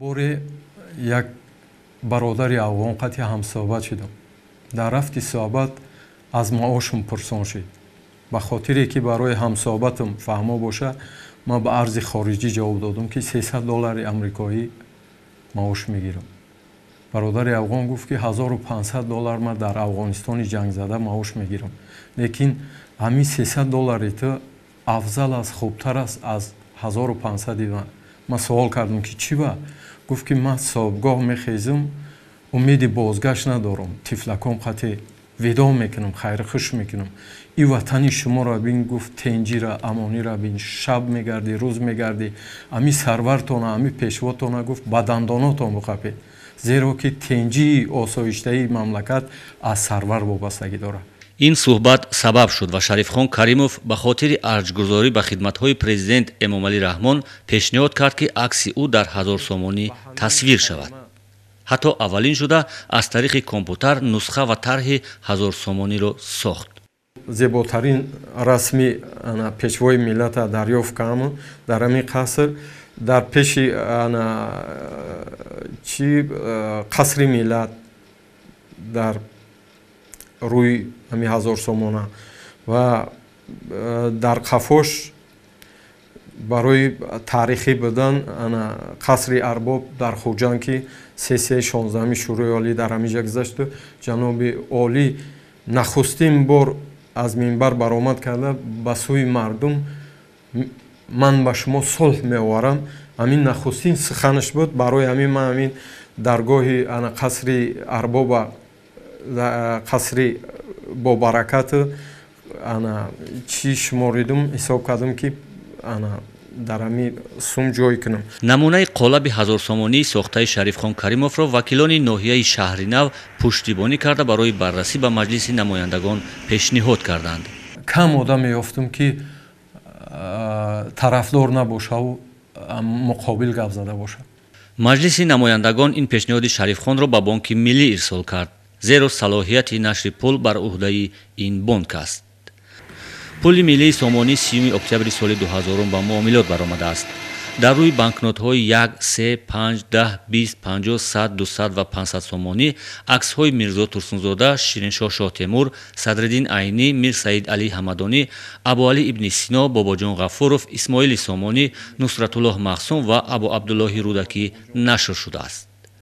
Боре як бародари афғон қатъи ҳамсӯҳбат шудам. Дар рафти суҳбат аз маошам пурсон шид. Ба хотире ки барои ҳамсӯҳбатам фаҳмо боша, ман ба арзи хориҷӣ ҷавоб додам, ки 300 доллари амрикоӣ маош мегирам. Бародари афғон гуфт, ки 1500 доллар ман дар Афғонистони ҷангзада маош мегирам, лекин ҳамин 300 доллари ту афзал аст, хубтар аст аз 1500-и ман. Ман суол кардам, ки чӣ ба? Гуфт, ки ман субҳгоҳ мехезам, умеди бозгашт надорам, тифлаком қатъи видо мекунам, хайрхуш мекунам. И ватани шуморо бин, гуфт, тенҷира, амонира бин, шаб мегардӣ, рӯз мегардӣ, ами сарвартона, ами пешвотона, гуфт, ба дандонотон биқапед, зеро ки тенҷии осоиштаи мамлакат аз сарвар вобастагӣ дорад. Ин суҳбат сабаб шуд ва Шарифхон Каримов ба хотири арҷгузорӣ ба хидматҳои президент Эмомалӣ Раҳмон пешниҳод кард, ки акси ӯ дар 1000 сомонӣ тасвир шавад. Ҳатто аввалин шуда аз тариқи компютар нусха ва тарҳи 1000 сомониро сохт. Зеботарин расми пешвои миллата дарёфт кардам. Дар ҳамин қаср, дар пеши чи Қасри Миллат, дар рӯи ҳамин 1000 сомона ва дар қафош барои таърихӣ будан Қасри Арбоб дар Хуҷанд, ки сессияи 16-уми Шӯрои Олӣ дар ҳамин ҷа гузашту ҷаноби олӣ нахустин бор аз минбар баромад карда, ба сӯи мардум «Ман ба шумо сулҳ меоварам», ҳамин нахустин суханаш буд. Барои ҳамин ман ҳамин даргоҳи Қасри Арбоба, қасри бобаракату ана чӣ шуморидум, ҳисоб кардам, ки ана дар ҳамин сум ҷой кунам. Намунаи қолаби 1000 сомонии сохтаи Шарифхон Каримовро вакилони ноҳияи Шаҳринав пуштибонӣ карда, барои баррасӣ ба Маҷлиси намояндагон пешниҳод карданд. Кам одам меёфтум, ки тарафдор набошаву муқобил гап зада бошад. Маҷлиси намояндагон ин пешниҳоди Шарифхонро ба Бонки Миллӣ ирсол кард, зеро салоҳияти нашри пул бар ӯҳдаи ин бонк аст. Пули миллии сомонӣ 30 октябри соли 2000 ба муомилот баромадааст. Дар рӯи банкнотҳои 1, 3, 5, 10, 20, 50, 100, 200 ва 500 сомонӣ аксҳои Мирзо Турсунзода, Шириншоҳ Шоҳтемур, Садриддин Айнӣ, Мир Саид Алӣ Ҳамадонӣ, Абуалӣ ибни Сино, Бобоҷон Ғафуров, Исмоили Сомонӣ, Нусратуллоҳ Махсум ва Абуабдуллоҳи Рӯдакӣ нашр шудааст.